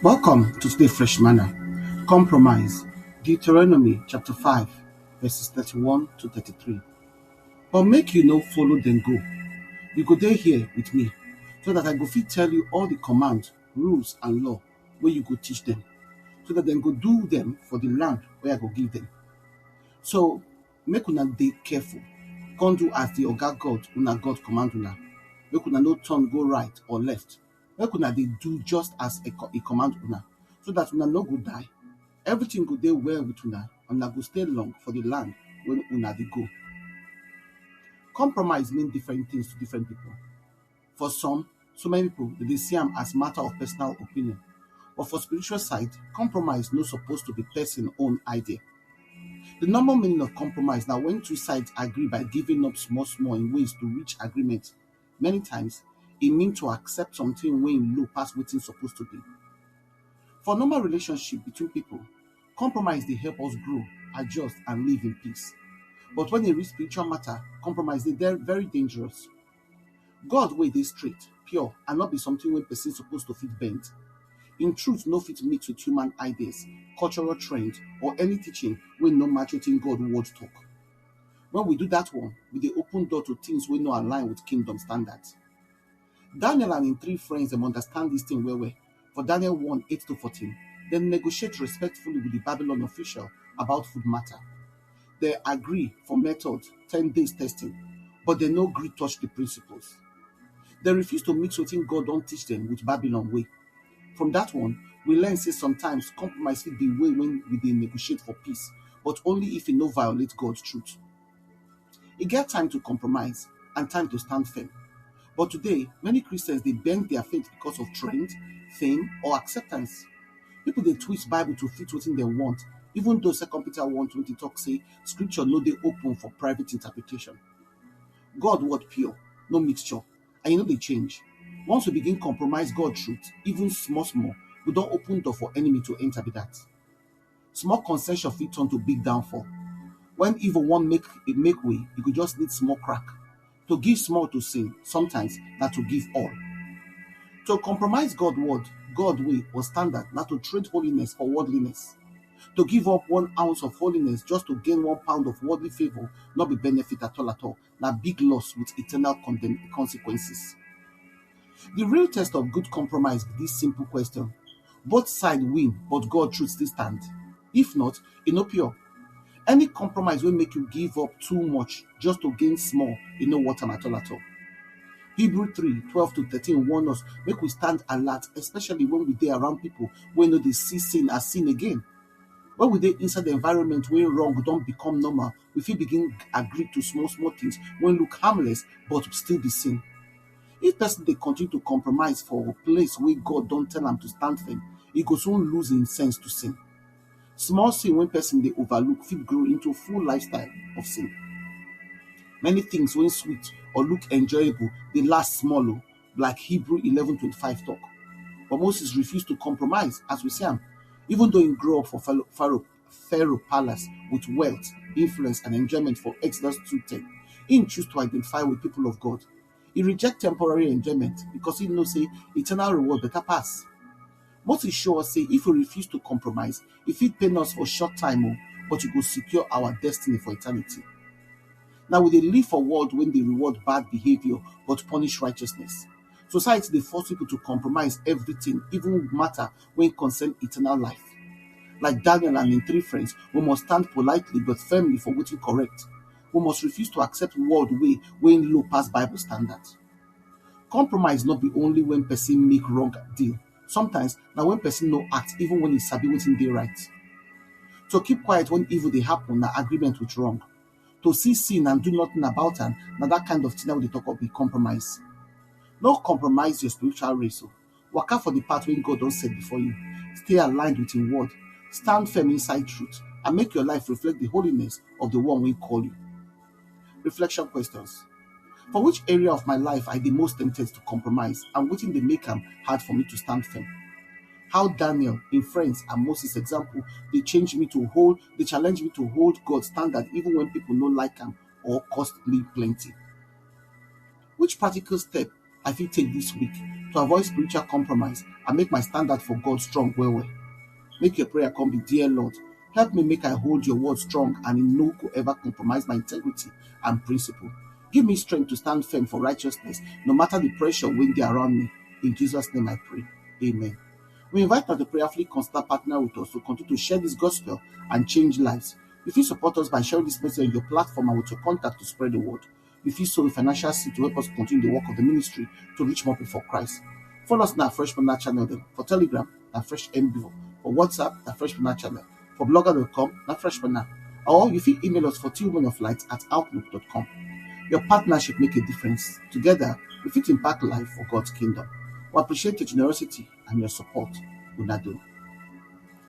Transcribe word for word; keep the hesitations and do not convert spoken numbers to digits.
Welcome to today Fresh Manna. Compromise. Deuteronomy chapter five, verses thirty-one to thirty-three. But make you no follow them go. You go there here with me, so that I go fit tell you all the command, rules, and law where you go teach them, so that them go do them for the land where I go give them. So make una dey careful. Come do as the Oga God, una God command una. Make una no turn go right or left. Make una dey do just as e co- e command una, so that una no go die. Everything go dey well with una, and una go stay long for the land when una dey go. Compromise mean different things to different people. For some, so many people dey see am as matter of personal opinion. But for spiritual side, compromise no suppose to be person own idea. The normal meaning of compromise na when two sides agree by giving up small small in ways to reach agreement. Many times, e mean to accept something wey low pass wetin suppose to be. For normal relationship between people, compromise dey help us grow, adjust, and live in peace. But when e reach spiritual matter, compromise dey very dangerous. God wey dey straight, pure, and no be something wey person suppose to fit bend. Im truth no fit mix with human ideas, cultural trend, or any teaching wey no match wetin God word talk. When we do that one, we dey open door to things wey no align with kingdom standards. Daniel and im three friends dem understand this thing well well. For Daniel one eight to fourteen, dem negotiate respectfully with the Babylon official about food matter. They agree for method, ten days testing, but they no gree touch the principles. They refuse to mix wetin God don teach them with Babylon way. From that one, we learn say sometimes compromise fit be way when we dey negotiate for peace, but only if e no violate God truth. E get time to compromise and time to stand firm. But today, many Christians dey bend their faith because of trend, fame, or acceptance. People dey twist Bible to fit wetin dem want, even though Second Peter one twenty talk say scripture no dey open for private interpretation. God word pure, no mixture, and e no dey change. Once we begin compromise God truth, even small small, we don open door for enemy to enter be that. Small concession fit turn to big downfall. When evil wan make e make way, e go just need small crack. To give small to sin sometimes na to give all. To compromise God word, God way, or standard na to trade holiness for worldliness. To give up one ounce of holiness just to gain one pound of worldly favour no be benefit at all at all, na big loss with eternal condemn consequences. The real test of good compromise be this simple question: both side win, but God truth still stand? If not, e no pure. Any compromise wey make you give up too much just to gain small, e no worth am at all at all. Hebrew three twelve to thirteen warn us make we stand alert, especially when we dey around people wey no dey see sin as sin again. When we dey inside the environment wey wrong don become normal, we fit begin agree to small small things wey look harmless but still be sin. If person dey continue to compromise for place wey God don tell am to stand firm, e go soon lose im sense to sin. Small sin wey person dey overlook fit grow into full lifestyle of sin. Many things wey sweet or look enjoyable dey last small o, like Hebrew eleven twenty-five talk. But Moses refused to compromise, as we see am, even though he grew up for Pharaoh, Pharaoh, Pharaoh palace with wealth, influence, and enjoyment for Exodus two ten. He choose to identify with people of God. He reject temporary enjoyment because he know say eternal reward better pass. Moses show us say if we refuse to compromise, e fit pain us for short time o, but e go secure our destiny for eternity. Now we dey live for world wey dey reward bad behavior but punish righteousness. Society dey force people to compromise everything, even matter wey concern eternal life. Like Daniel and im three friends, we must stand politely but firmly for wetin correct. We must refuse to accept world way wey low pass Bible standard. Compromise no be only when person make wrong deal. Sometimes na when person no act even when e sabi wetin dey right. To keep quiet when evil dey happen na agreement with wrong. To see sin and do nothing about am na that kind of thing wey we dey talk of be compromise. No compromise your spiritual race o. Waka for the path wey God don set before you. Stay aligned with im word. Stand firm inside truth and make your life reflect the holiness of the one wey call you. Reflection questions. For which area of my life I dey most tempted to compromise and wetin dey make am hard for me to stand firm? How Daniel, im friends, and Moses example dey change me to hold, dey challenge me to hold God standard even when people no like am or cost me plenty? Which practical step I fit take this week to avoid spiritual compromise and make my standard for God strong well well? Make your prayer come be, "Dear Lord, help me make I hold your word strong and e no go ever compromise my integrity and principle. Give me strength to stand firm for righteousness, no matter the pressure wey dey around me. In Jesus' name I pray. Amen." We invite una to prayerfully consider partner with us to continue to share this gospel and change lives. You fit support us by sharing this message on your platform and with your contact to spread the word. You fit sow a financial seed to help us continue the work of the ministry to reach more people for Christ. Follow us now, Fresh Manna channel dem. For Telegram, na Fresh M B O. For WhatsApp, na Fresh Manna channel. For blogger dot com, na Fresh Manna. Or you fit email us for two women of light at outlook dot com. Your partnership make a difference. Together, we fit impact life for God's kingdom. We appreciate your generosity and your support. Una do.